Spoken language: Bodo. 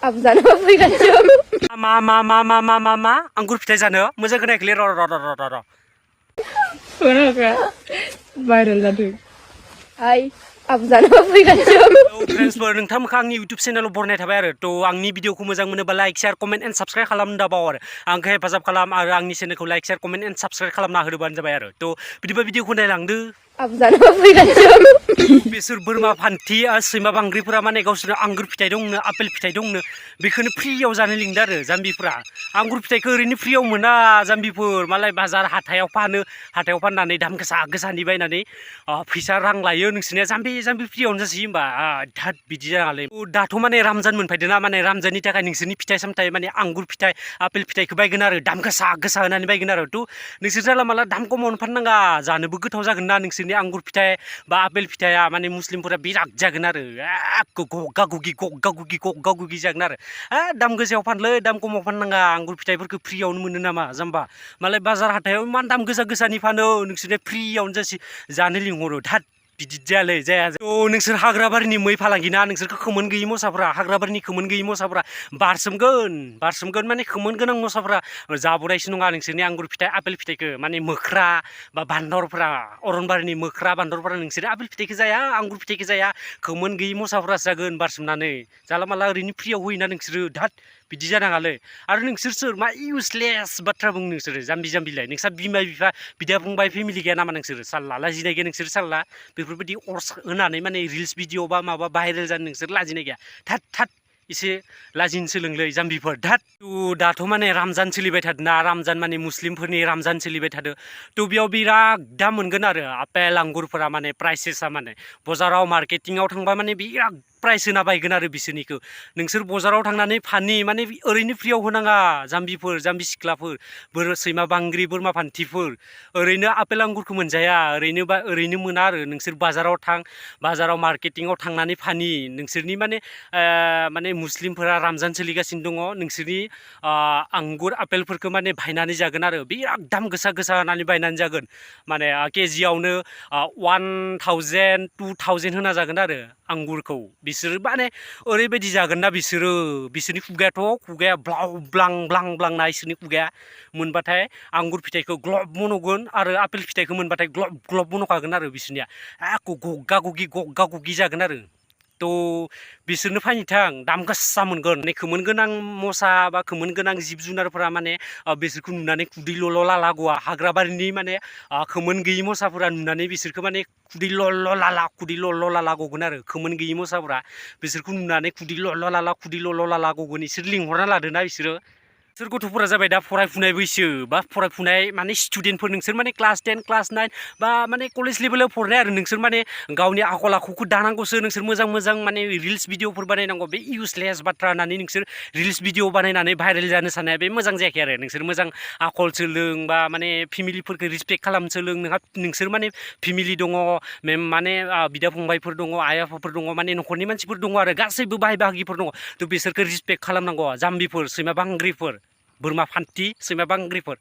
Abzanama fैगासिनो मा आंगुर फिथाइ जानो मोजां खोनायाखैलै र खोनायाखै भाइरेल जादों हाय abzanama फैगासिनो फ्रेन्ड्सफोर नोंथांमोनखौ आंनि इउटुब चेनेलाव बरायनाय थाबाय आरो थ' आंनि भिडिअखौ मोजां मोनोबा like share comment and subscribe खालामनो दाबाव आरो आंखौ हेफाजाब खालाम आरो आंनि चेनेलखौ like share comment and subscribe खालामना होबानो जाबाय आरो थ' बिदिबा भिडिअखौ नायलांदो abzanama फैगासिनो बिसोर बोरमा फान्थि आरो सैमा बांग्रिफोरा माने गावसोरनो आंगुर फिथाइ दंनो आपेल फिथाइ दंनो बेखौनो फ्रियाव जानो लिंदों आरो जाम्बिफोरा आंगुर फिथाइखौ ओरैनो फ्रियाव मोना जाम्बिफोर मालाय बाजार हाथायाव फाननानै दाम गोसानि बायनानै फैसा रां लायो नोंसोरनिया जाम्बि फ्रियावनो जासि होमबा धाद बिदि जानालै दाथ' माने रामजान मोनफैदोंना माने रामजाननि थाखाय नोंसोरनि फिथाइ सामथाइ माने आंगुर फिथाइ आपेल फिथाइखौ बायगोन आरो दाम गोसा होनानै बायगोन आरो थ' नोंसोर जाला माला दाम खमावनो फाननाङा जानोबो गोथाव जागोन ना नोंसोरनि आंगुर फिथाइ बा आपेल फिथाइया माने मुस्लिमफोरा बिराद जागोन आरो गग्गा गुगि जागोन आरो दाम गोसायाव फानलै दाम खमाव फाननाङा आंगुर फिथाइफोरखौ फ्रियावनो मोनो नामा जाम्बा मालाय बाजार हाथायाव इमान दाम गोसानि फानो नोंसोरनो फ्रियावनो जानो लिंहरो धाद बिदि जाया नोंसोर हाग्राबारिनि मै फालांगि ना नोंसोरखौ खोमोन गैयि मोसाफ्रा हाग्राबारिनि खोमोन गैयि मोसाफ्रा बारसोमगोन माने खोमोन गोनां मोसाफ्रा जाबोनायसो नङा नोंसोरनि आंगुर फिथाइ आपेल फिथाइखौ माने मोख्रा बा बान्दरफ्रा अरनबारिनि मोख्रा बान्दरफ्रा नोंसोर आपेल फिथाइखौ जाया आंगुर फिथाइखौ जाया खोमोन गैयि मोसाफ्रासो जागोन बारसोमनानै जाला माला ओरैनो फ्रियाव होयोना नोंसोरो धाद बिदि जानाङालै आरो नोंसोर सोर मा इउसलेस बाथ्रा बुं नोंसोरो जाम्बिलाय नोंस्रा बिमा बिफा बिदा फंबाय फेमिलि गैया नामा नोंसोरो साल्ला लाजिनाय गैया नोंसोर साल्ला बेफोरबायदि अर्स होनानै माने रिल्स भिडिअ बा माबा भाइरेल जानो नोंसोर लाजिनाय गैया थाद एसे लाजिनो सोलोंलै जाम्बिफोर दाथ' माने रामजान सोलिबाय थादोंना रामजान माने मुस्लिमफोरनि रामजान सोलिबाय थादों थ' बेयाव बिराद दाम मोनगोन आरो आपेल आंगुरफोरा माने प्राइसेसा माने बाजाराव मार्केटिंआव थांबा माने बिराद प्राइस होना बायगोन आरो बिसोरनिखौ नोंसोर बाजाराव थांनानै फाननि माने ओरैनो फ्रियाव होनाङा जाम्बि सिख्लाफोर सैमा बांग्रि बोरमा फान्थिफोर ओरैनो आपेल आंगुरखौ मोनजाया ओरैनो मोना आरो नोंसोर बाजाराव मार्केटिंआव थांनानै फानि नोंसोरनि माने मुस्लिमफोरा रामजान सोलिगासिनो दङ नोंसोरनि आंगुर आपेलफोरखौ माने बायनानै जागोन आरो बिराद दाम गोसा होनानै बायनानै जागोन माने केजियावनो 1000 2000 होना जागोन आरो आंगुरखौ बिसोरो माने ओरैबायदि जागोन ना बिसोरनि खुगाया ब्लाव ब्लां ना इसोरनि खुगाया मोनबाथाय आंगुर फिथाइखौ ग्लब मन'गोन आरो आपेल फिथाइखौ मोनबाथाय ग्लब मन'खागोन आरो बिसोरनिया गग्गा गुगि जागोन आरो थ' बिसोरनो फायनोथां दाम गोसा मोनगोन खोमोन गोनां मोसा बा खोमोन गोनां जिब जुनारफोरा माने बिसोरखौ नुनानै खुदै ल'ला गवा हाग्राबारिनि माने खोमोन गैयि मोसाफोरा नुनानै बिसोरखौ माने खुदै ल'ला गगोन आरो खोमोन गैयि मोसाफोरा बिसोरखौ नुनानै खुदै ल'ला गगोन इसोर लिंहरना लादोना बिसोर गथ'फोरा जाबाय दा फरायफुनाय बैसो बा फरायफुनाय माने स्टुडेन्टफोर नोंसोर माने क्लास 10 क्लास 9 बा माने कलेज लेभेलाव फरायनाय आरो नोंसोर माने गावनि आखल आखुखौ दानांगौसो नोंसोर मोजां माने रिल्स भिडिअफोर बानायनांगौ बे इउसलेस बाथ्रा होननानै नोंसोर रिल्स भिडिअ बानायनानै भाइरेल जानो साननाया बे मोजां जायाखै आरो नोंसोर मोजां आखल सोलों बा माने फेमिलिफोरखौ रिसपेक्ट खालामनो सोलों नोंसोर माने फेमिलि दङ माने बिदा फंबायफोर दङ आइ आफाफोर दङ माने न'खरनि मानसिफोर दङ आरो गासैबो बाहाय बाहागिफोर दङ थ' बिसोरखौ रिसपेक्ट खालामनांगौ जाम्बिफोर सैमा बांग्रिफोर बोरमा फान्थि सैमा बांग्रिफोर